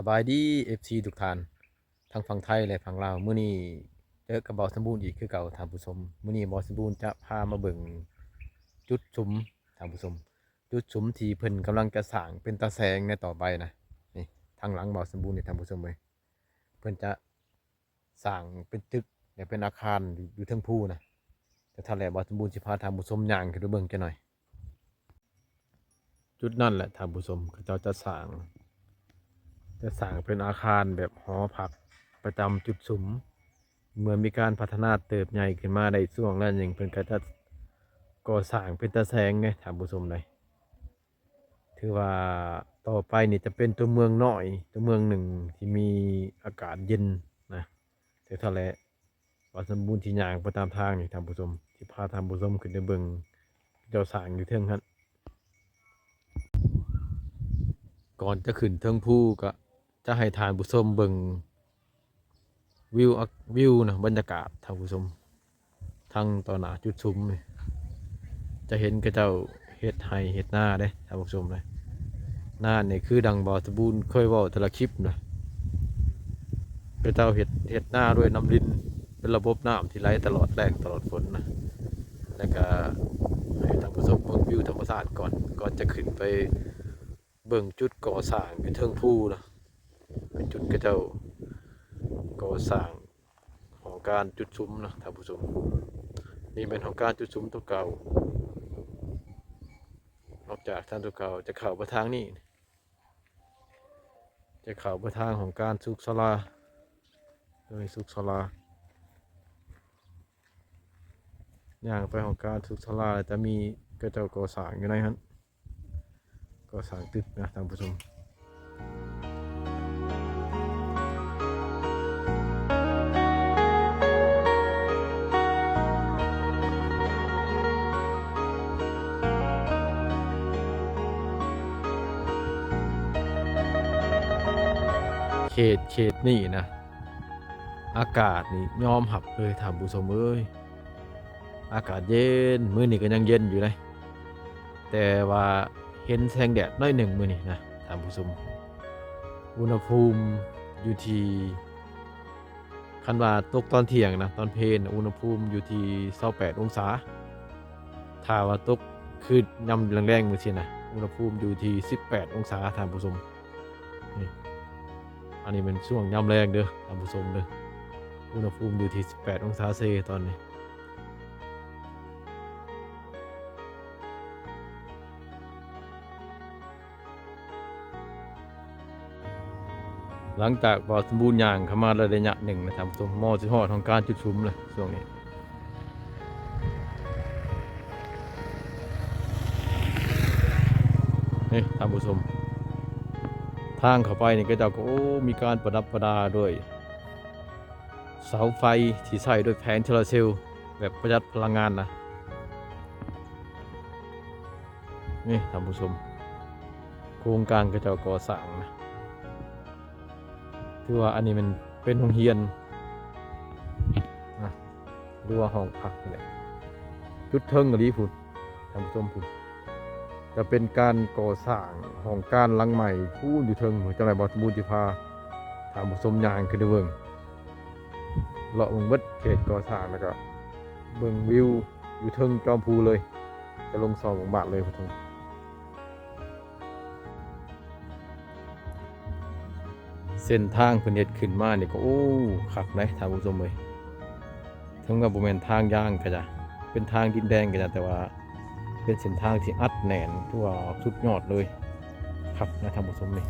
ບາຍດີ ເອັຟຊີ ທຸກທ່ານ ທັງຝັ່ງໄທ ແລະ ຝັ່ງລາວ. ມື້ນີ້ເຈີກັບບ່າວສົມບູນອີກຄືເກົ່າທ່ານຜູ້ຊົມ. ມື້ນີ້ບ່າວສົມບູນຈະພາມາເບິ່ງຈຸດສຸມທ່ານຜູ້ຊົມ, ຈຸດສຸມທີ່ເພິ່ນກຳລັງຈະສ້າງເປັນຕາແສງໃນຕໍ່ໄປນະ. ນີ້ ທາງຫຼັງບ່າວສົມບູນນີ້ທ່ານຜູ້ຊົມເອີຍ, ເພິ່ນຈະ ສ້າງເປັນຕຶກ ແລະ ເປັນອາຄານຢູ່ ຢູ່ເທິງພູນະ. ແຕ່ຖ້າແລ້ວ ບ່າວສົມບູນຊິພາທ່ານຜູ້ຊົມຍ່າງຂຶ້ນໄປເບິ່ງຈັກໜ່ອຍ. ຈຸດນັ້ນແຫຼະທ່ານຜູ້ຊົມ, ເຂົາເຈົ້າຈະສ້າງ ຈະສ້າງເປັນອາຄານແບບຫໍພັກປະຈຳຈຸດສຸມ. ເມື່ອມີການພັດທະນາເຕີບໃຫຍ່ຂຶ້ນມາໄດ້ຊ່ວງລະໜຶ່ງ, ເພິ່ນກໍຈະກໍ່ສ້າງເປັນຕາແສງເດ້ທ່ານຜູ້ຊົມເດ້. ຖືວ່າຕໍ່ໄປນີ້ຈະເປັນຕົວເມືອງນ້ອຍ ຕົວເມືອງໜຶ່ງທີ່ມີອາກາດເຢັນນະ. ແຕ່ເທົ່າແຫຼະ ບ່າວສົມບູນທີ່ຍ່າງໄປຕາມທາງນີ້ທ່ານຜູ້ຊົມ, ທີ່ພາທ່ານຜູ້ຊົມຂຶ້ນໄປເບິ່ງເຂົາເຈົ້າສ້າງຢູ່ເທິງຫັ້ນ. ກ່ອນຈະຂຶ້ນເທິງພູກໍ ຈະໃຫ້ທ່ານຜູ້ຊົມເບິ່ງວິວ ວິວນະ ບັນຍາກາດທ່ານຜູ້ຊົມ, ທັງຕໍ່ໜ້າຈຸດສຸມນີ້ ຈະເຫັນເຂົາເຈົ້າເຮັດໄຮ່ເຮັດນາເດ້ທ່ານຜູ້ຊົມເດ້. ນານີ້ຄືດັ່ງບ່າວສົມບູນເຄີຍເວົ້າແຕ່ລະຄລິບນະ, ເຂົາເຈົ້າເຮັດ ເຮັດນາດ້ວຍນ້ຳລິນ ເປັນລະບົບນ້ຳທີ່ໄຫຼຕະຫຼອດແລ້ງຕະຫຼອດຝົນນະ. ແລ້ວກະໃຫ້ທ່ານຜູ້ຊົມເບິ່ງວິວທຳມະຊາດກ່ອນ ກ່ອນຈະຂຶ້ນໄປ ເບິ່ງຈຸດກໍ່ສ້າງຢູ່ເທິງພູນະ, ເປັນຈຸດເຂົາເຈົ້າກໍ່ສ້າງຫ້ອງການຈຸດສຸມນະທ່ານຜູ້ຊົມ. ນີ້ແມ່ນຫ້ອງການຈຸດສຸມຕົວເກົ່າ. ອອກຈາກທາງຕົວເກົ່າຈະເຂົ້າໄປທາງນີ້, ຈະເຂົ້າໄປທາງຫ້ອງການສຸກສາລາ, ໂດຍສຸກສາລາ. ຍ່າງໄປຫ້ອງການສຸກສາລາ ແລ້ວຈະມີເຂົາເຈົ້າກໍ່ສ້າງຢູ່ໃນຫັ້ນ, ກໍ່ສ້າງຕຶກນະທ່ານຜູ້ຊົມ. ເຂດ ເຂດນີ້ນະ ອາກາດນີ້ຍອມຮັບເລີຍທ່ານຜູ້ຊົມເອີຍ, ອາກາດເຢັນ, ມື້ນີ້ກໍຍັງເຢັນຢູ່ເດ້, ແຕ່ວ່າເຫັນແສງແດດໜ້ອຍໜຶ່ງມື້ນີ້ນະທ່ານຜູ້ຊົມ. ອຸນຫະພູມຢູ່ທີ່ ຄັນວ່າຕົກຕອນທ່ຽງນະ, ຕອນເພນ ອຸນຫະພູມຢູ່ທີ່ຊາວແປດອົງສາ, ຖ້າວ່າຕົກຄືຍາມແລງໆ ມື້ຊີ້ນະ, ອຸນຫະພູມຢູ່ທີ່ສິບແປດອົງສາທ່ານຜູ້ຊົມ. ນີ້ ອັນນີ້ແມ່ນຊ່ວງຍາມແລງເດີທ່ານຜູ້ຊົມເດີ, ອຸນຫະພູມຢູ່ທີ່ສິບແປດອົງສາເຊຕອນນີ້. ຫຼັງຈາກບ່າວສົມບູນຍ່າງເຂົ້າມາໄດ້ໄລຍະໜຶ່ງນະທ່ານຜູ້ຊົມ, ໝໍຊິຮອດຫ້ອງການຈຸດສຸມແລ້ວຊ່ວງນີ້. ນີ້ທ່ານຜູ້ຊົມ, ທາງເຂົ້າໄປນີ້ເຂົາເຈົ້າກໍ ໂອ້ ມີການປະດັບປະດາດ້ວຍ ເສົາໄຟທີ່ໃຊ້ດ້ວຍແຜງໂຊລາເຊວ ແບບປະຢັດພະລັງງານນະ. ນີ້ທ່ານຜູ້ຊົມ, ໂຄງການເຂົາເຈົ້າກໍ່ສ້າງນະ, ຖືວ່າອັນນີ້ແມ່ນເປັນໂຮງຮຽນນະ ຫຼືວ່າຫ້ອງພັກນີ້ແຫຼະ, ຈຸດເທິງອີ່ຫຼີພຸ້ນ ທ່ານຜູ້ຊົມພຸ້ນ, ຈະເປັນການກໍ່ສ້າງຫ້ອງການຫຼັງໃໝ່ພຸ້ນຢູ່ເທິງ. ຈັ່ງໃດບ່າວສົມບູນຊິພາທ່ານຜູ້ຊົມຍ່າງຂຶ້ນໄປເບິ່ງ, ເລາະເບິ່ງເບິດເຂດກໍ່ສ້າງ ແລ້ວກໍເບິ່ງວິວຢູ່ເທິງຈອມພູເລີຍ, ຈະລົງຊ່ອງບາດເລີຍພຸ້ນ. ເສັ້ນທາງເພິ່ນເຮັດຂຶ້ນມານີ້ກໍ ໂອ້ ຄັກເດ້ທ່ານຜູ້ຊົມເອີຍ, ເຖິງວ່າບໍ່ແມ່ນທາງຢາງກໍຈະ ເປັນທາງດິນແດງກໍຈະ ແຕ່ວ່າເປັນເສັ້ນທາງທີ່ອັດແໜ້ນ ຖືວ່າສຸດຍອດເລີຍ, ຄັກນະທ່ານຜູ້ຊົມ. ນີ້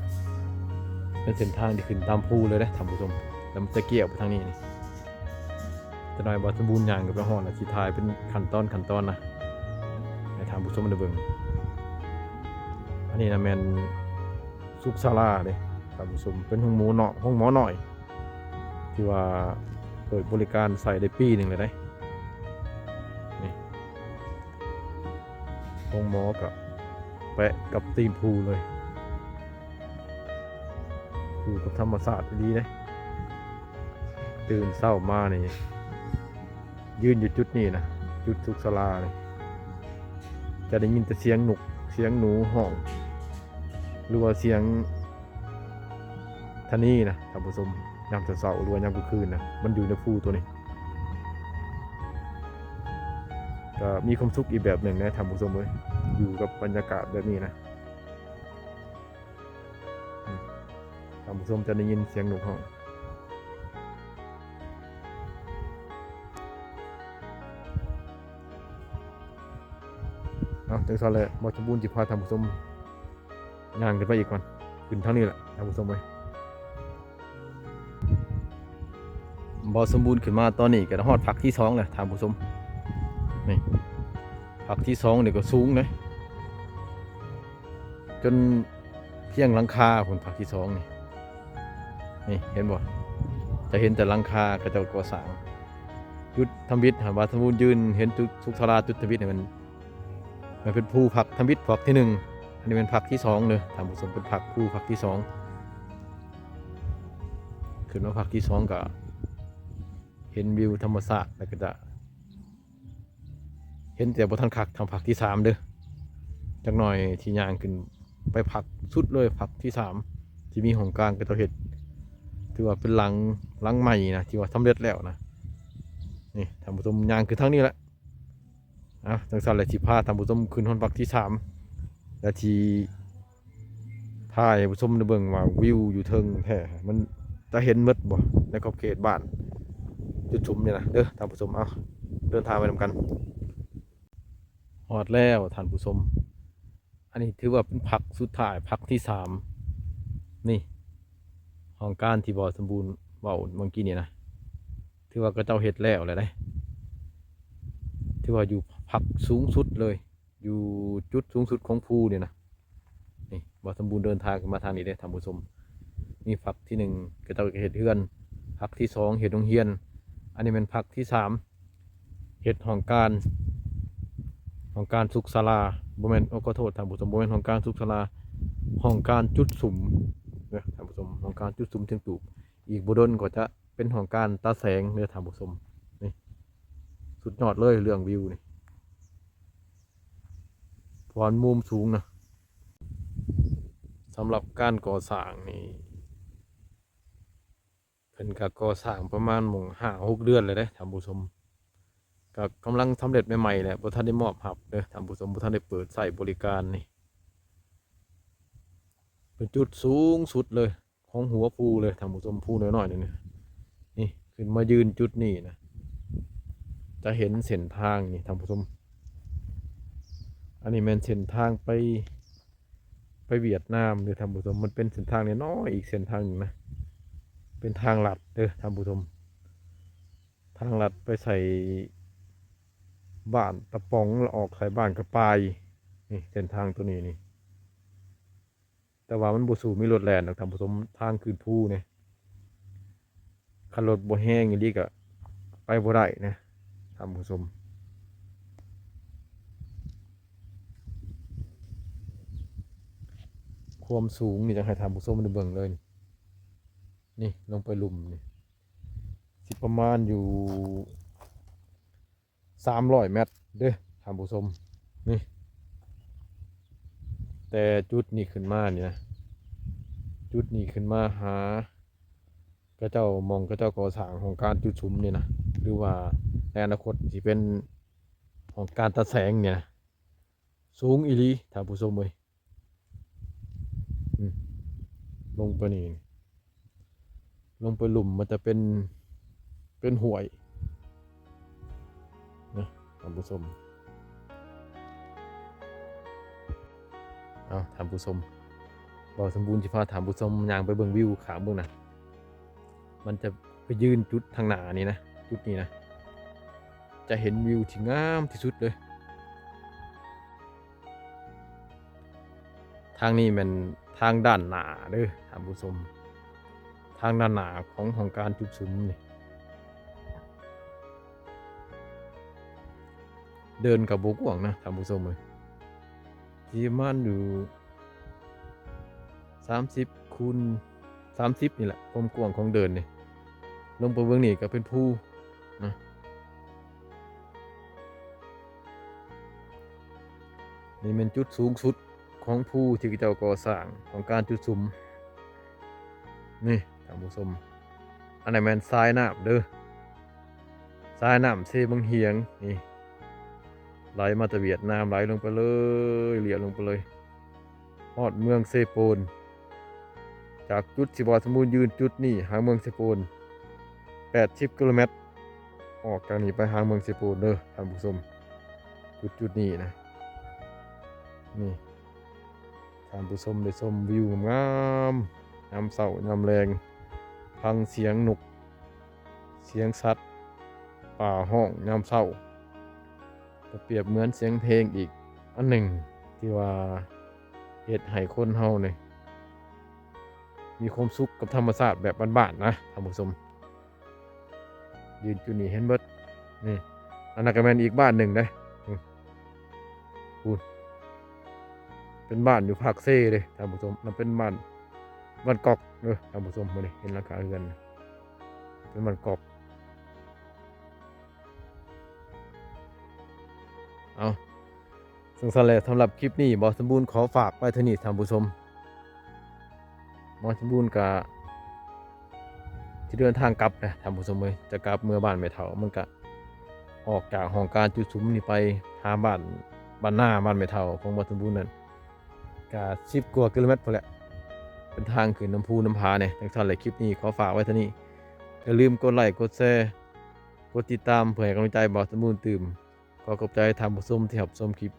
ເປັນເສັ້ນທາງທີ່ຂຶ້ນຕາມພູເລີຍເດ້ທ່ານຜູ້ຊົມ, ແລ້ວມັນຈະກ້ຽວໄປທາງນີ້ນີ້. ຈັກໜ່ອຍບ່າວສົມບູນຍ່າງກໍໄປຮອດ ແລ້ວຊິຖ່າຍເປັນຂັ້ນຕອນ ຂັ້ນຕອນນະ ໃຫ້ທ່ານຜູ້ຊົມໄດ້ເບິ່ງ. ອັນນີ້ນະແມ່ນສຸກສາລາເດ້ທ່ານຜູ້ຊົມ, ເປັນໂຮງໝໍນ້ອຍ ໂຮງໝໍນ້ອຍ ທີ່ວ່າເປີດບໍລິການໃຊ້ໄດ້ປີໜຶ່ງແລ້ວເດ້. ນີ້ ໂຮງໝໍກໍແປະກັບຕີນພູເລີຍ, ຢູ່ກັບທຳມະຊາດອີ່ຫຼີເດ້. ຕື່ນເຊົ້າມານີ້ ຢືນຢູ່ຈຸດນີ້ນະ, ຈຸດສຸກສາລານີ້ ຈະໄດ້ຍິນແຕ່ສຽງນົກ ສຽງໜູຮ້ອງ ຫຼືວ່າສຽງ ທານີນະທ່ານຜູ້ຊົມ, ຍາມເຊົ້າໆ ຫຼືວ່າຍາມກາງຄືນນະ ມັນຢູ່ໃນພູໂຕນີ້ ກໍມີຄວາມສຸກອີກແບບໜຶ່ງນະທ່ານຜູ້ຊົມເອີຍ, ຢູ່ກັບບັນຍາກາດແບບນີ້ນະ. ອືມ ທ່ານຜູ້ຊົມຈະໄດ້ຍິນສຽງນົກຮ້ອງ. ເອົາ ຈັ່ງຊັ້ນແຫຼະ ບ່າວສົມບູນຊິພາທ່ານຜູ້ຊົມຍ່າງຂຶ້ນໄປອີກກ່ອນ, ຂຶ້ນທາງນີ້ແຫຼະທ່ານຜູ້ຊົມເອີຍ. ບ່າວສົມບູນຂຶ້ນມາຕອນນີ້ກໍຮອດພັກທີສອງແລ້ວທ່ານຜູ້ຊົມ. ນີ້ ພັກທີສອງນີ້ກໍສູງເດ້ ຈົນພຽງຫຼັງຄາພຸ້ນ ພັກທີສອງນີ້. ນີ້ເຫັນບໍ່? ຈະເຫັນແຕ່ຫຼັງຄາເຂົາເຈົ້າກໍ່ສ້າງ. ຈຸດທຳອິດຫັ້ນ ບ່າວສົມບູນຢືນເຫັນຈຸດສຸກສາລາຈຸດທຳອິດນີ້ ມັນ ມັນເປັນພູພັກທຳອິດພັກທີໜຶ່ງ, ອັນນີ້ແມ່ນພັກທີສອງເດີທ່ານຜູ້ຊົມ, ເປັນພັກພູພັກທີສອງ. ຂຶ້ນມາພັກທີສອງກໍເຫັນວິວທຳມະຊາດ ແລ້ວກໍຈະເຫັນ ແຕ່ບໍ່ທັນຄັກເທົ່າພັກທີສາມເດີ. ຈັກໜ່ອຍທີ່ຍ່າງຂຶ້ນໄປພັກສຸດເລີຍ ພັກທີສາມ ທີ່ມີຫ້ອງການເຂົາເຈົ້າເຮັດ, ຖືວ່າເປັນຫຼັງ ຫຼັງໃໝ່ນະ ທີ່ວ່າສຳເລັດແລ້ວນະ. ນີ້ທ່ານຜູ້ຊົມ ຍ່າງຂຶ້ນທາງນີ້ແຫຼະ. ອ່ະ ຈັ່ງຊັ້ນແຫຼະ ຊິພາທ່ານຜູ້ຊົມຂຶ້ນຮອດບັກທີສາມ ແລະ ຊິຖ່າຍໃຫ້ຜູ້ຊົມໄດ້ເບິ່ງວ່າວິວຢູ່ເທິງແທ້ ມັນຈະເຫັນໝົດບໍ່ໃນຂອບເຂດບ້ານຈຸດຊຸມນີ້ນະເດີທ່ານຜູ້ຊົມ. ເອົາ ເດີນທາງໄປນຳກັນ. ຮອດແລ້ວທ່ານຜູ້ຊົມ, ອັນນີ້ຖືວ່າເປັນພັກສຸດທ້າຍ ພັກທີສາມ. ນີ້ຫ້ອງການທີ່ບ່າວສົມບູນເວົ້າເມື່ອກີ້ນີ້ນະ ຖືວ່າເຂົາເຈົ້າເຮັດແລ້ວແຫຼະເດ້, ຖືວ່າຢູ່ພັກສູງສຸດເລີຍ ຢູ່ຈຸດສູງສຸດຂອງພູນີ້ນະ. ນີ້ບ່າວສົມບູນເດີນທາງຂຶ້ນມາທາງນີ້ເດ້ທ່ານຜູ້ຊົມ, ມີພັກທີໜຶ່ງເຂົາເຈົ້າເຮັດເຮືອນ, ພັກທີສອງເຮັດໂຮງຮຽນ, ອັນນີ້ແມ່ນພັກທີສາມ ເຮັດຫ້ອງການ ຫ້ອງການສຸກສາລາ ບໍ່ແມ່ນ ໂອ້ ຂໍໂທດທ່ານຜູ້ຊົມ, ບໍ່ແມ່ນຫ້ອງການສຸກສາລາ, ຫ້ອງການຈຸດສຸມເດີທ່ານຜູ້ຊົມ, ຫ້ອງການຈຸດສຸມເທິງຕູບ. ອີກບໍ່ດົນກໍຈະເປັນຫ້ອງການຕາແສງເດີທ່ານຜູ້ຊົມ. ນີ້ສຸດຍອດເລີຍເລື່ອງວິວນີ້ ເພາະວ່າມັນມຸມສູງນະ. ສຳລັບການກໍ່ສ້າງນີ້ ເພິ່ນກະກໍ່ສ້າງປະມານໝ່ອງຫ້າຫົກເດືອນແລ້ວເດ້ທ່ານຜູ້ຊົມ, ກະກຳລັງສຳເລັດໃໝ່ໆແຫຼະ, ບໍ່ທັນໄດ້ມອບຮັບເດີທ່ານຜູ້ຊົມ, ບໍ່ທັນໄດ້ເປີດໃຊ້ບໍລິການ. ນີ້ເປັນຈຸດສູງສຸດເລີຍຂອງຫົວພູເລີຍທ່ານຜູ້ຊົມ, ພູນ້ອຍໆນີ້ນະ. ນີ້ຂຶ້ນມາຢືນຈຸດນີ້ນະ ຈະເຫັນເສັ້ນທາງນີ້ທ່ານຜູ້ຊົມ, ອັນນີ້ແມ່ນເສັ້ນທາງໄປ ໄປຫວຽດນາມເດີທ່ານຜູ້ຊົມ. ມັນເປັນເສັ້ນທາງນ້ອຍໆ ອີກເສັ້ນທາງໜຶ່ງນະ, ເປັນທາງລັດເດີທ່ານຜູ້ຊົມ, ທາງລັດໄປໃສ່ບ້ານຕະປອງ ແລ້ວອອກໃສ່ບ້ານກະປາຍ. ນີ້ເສັ້ນທາງໂຕນີ້ນີ້ ແຕ່ວ່າມັນບໍ່ສູ້ມີລົດແລ່ນດອກທ່ານຜູ້ຊົມ, ທາງຂຶ້ນພູນີ້ ຄັນລົດບໍ່ແຮງອີ່ຫຼີກະໄປບໍ່ໄດ້ນະທ່ານຜູ້ຊົມ. ຄວາມສູງນີ້ ຈະໃຫ້ທ່ານຜູ້ຊົມໄດ້ເບິ່ງເລີຍ, ນີ້ລົງໄປລຸ່ມນີ້ ຊິປະມານຢູ່ ສາມຮ້ອຍແມັດເດີທ່ານຜູ້ຊົມ. ນີ້ ແຕ່ຈຸດນີ້ຂຶ້ນມານີ້ນະ, ຈຸດນີ້ຂຶ້ນມາຫາເຂົາເຈົ້າ ໝ່ອງເຂົາເຈົ້າກໍ່ສ້າງຫ້ອງການຈຸດສຸມນີ້ນະ ຫຼືວ່າໃນອະນາຄົດຊິເປັນຫ້ອງການຕາແສງນີ້ນະ, ສູງອີ່ຫຼີທ່ານຜູ້ຊົມເອີຍ. ອືມ ລົງໄປນີ້ ລົງໄປລຸ່ມມັນຈະເປັນ ເປັນຫ້ວຍນະທ່ານຜູ້ຊົມ. ເອົາທ່ານຜູ້ຊົມ ບ່າວສົມບູນຊິພາທ່ານຜູ້ຊົມຍ່າງໄປເບິ່ງວິວຂ້າງເບິ່ງນະ, ມັນຈະໄປຢືນຈຸດທາງໜ້ານີ້ນະ, ຈຸດນີ້ນະ ຈະເຫັນວິວທີ່ງາມທີ່ສຸດເລີຍ. ທາງນີ້ແມ່ນທາງດ້ານໜ້າເດີທ່ານຜູ້ຊົມ, ທາງດ້ານໜ້າຂອງຫ້ອງການຈຸດສຸມນີ້. ເດີ່ນກໍບໍ່ກວ້າງນະທ່ານຜູ້ຊົມເອີຍ, ຊິປະມານຢູ່ສາມສິບຄູນສາມສິບນີ້ແຫຼະ ຄວາມກວ້າງຂອງເດີ່ນນີ້. ລົງໄປເບິ່ງນີ້ກໍເປັນພູນະ. ນີ້ແມ່ນຈຸດສູງສຸດຂອງພູທີ່ເຂົາເຈົ້າກໍ່ສ້າງຂອງການຈຸດສຸມ. ນີ້ທ່ານຜູ້ຊົມ ອັນນັ້ນແມ່ນສາຍນ້ຳເດີ ສາຍນ້ຳເຊບັງຫຽງນີ້ ໄຫຼມາແຕ່ຫວຽດນາມ ໄຫຼລົງໄປເລີຍ ລຽບລົງໄປເລີຍ ຮອດເມືອງເຊໂປນ. ຈາກຈຸດທີ່ບ່າວສົມບູນຢືນຈຸດນີ້ຫາເມືອງເຊໂປນ ແປດສິບກິໂລແມັດ ອອກຈາກນີ້ໄປຫາເມືອງເຊໂປນເດີທ່ານຜູ້ຊົມ ຈຸດໆນີ້ນະ ນີ້ ທ່ານຜູ້ຊົມໄດ້ຊົມວິວງາມໆ ຍາມເຊົ້າຍາມແລງ ຟັງສຽງນົກ ສຽງສັດປ່າຮ້ອງຍາມເຊົ້າ ກໍປຽບເໝືອນສຽງເພງອີກອັນໜຶ່ງ ທີ່ວ່າເຮັດໃຫ້ຄົນເຮົານີ້ມີຄວາມສຸກກັບທຳມະຊາດແບບບ້ານໆນະທ່ານຜູ້ຊົມ. ຢືນຈຸດນີ້ເຫັນເບິດ ນີ້ ອັນນັ້ນກໍແມ່ນອີກບ້ານໜຶ່ງເດ້ ອື ພຸ້ນ ເປັນບ້ານຢູ່ພາກເຊເດ້ທ່ານຜູ້ຊົມ ນັ້ນເປັນບ້ານ ບ້ານກອກເດີທ່ານຜູ້ຊົມ ມື້ນີ້ເຫັນຫຼັງຄາເຮືອນ ເປັນບ້ານກອກ. ເອົາ ຈັ່ງຊັ້ນແຫຼະ ສຳລັບຄລິບນີ້ ບ່າວສົມບູນຂໍຝາກໄວ້ເທົ່ານີ້ທ່ານຜູ້ຊົມ ບ່າວສົມບູນກະຊິເດີນທາງກັບແຫຼະທ່ານຜູ້ຊົມເອີຍ ຈະກັບເມືອບ້ານແມ່ເຖົ້າ ມັນກະອອກຈາກຫ້ອງການຈຸດສຸມນີ້ໄປຫາບ້ານ ບ້ານນາ ບ້ານແມ່ເຖົ້າຂອງບ່າວສົມບູນນັ້ນ ກະສິບກວ່າກິໂລແມັດພຸ້ນແຫຼະ ເປັນທາງຂຶ້ນນຳພູນຳຜາແດ່. ຈັ່ງຊັ້ນແຫຼະ ຄລິບນີ້ຂໍຝາກໄວ້ເທົ່ານີ້ ຢ່າລືມກົດໄລ້ ກົດແຊ ກົດຕິດຕາມ ເພື່ອໃຫ້ກຳລັງໃຈບ່າວສົມບູນຕື່ມ. ຂໍຂອບໃຈທ່ານຜູ້ຊົມທີ່ຮັບຊົມຄລິບ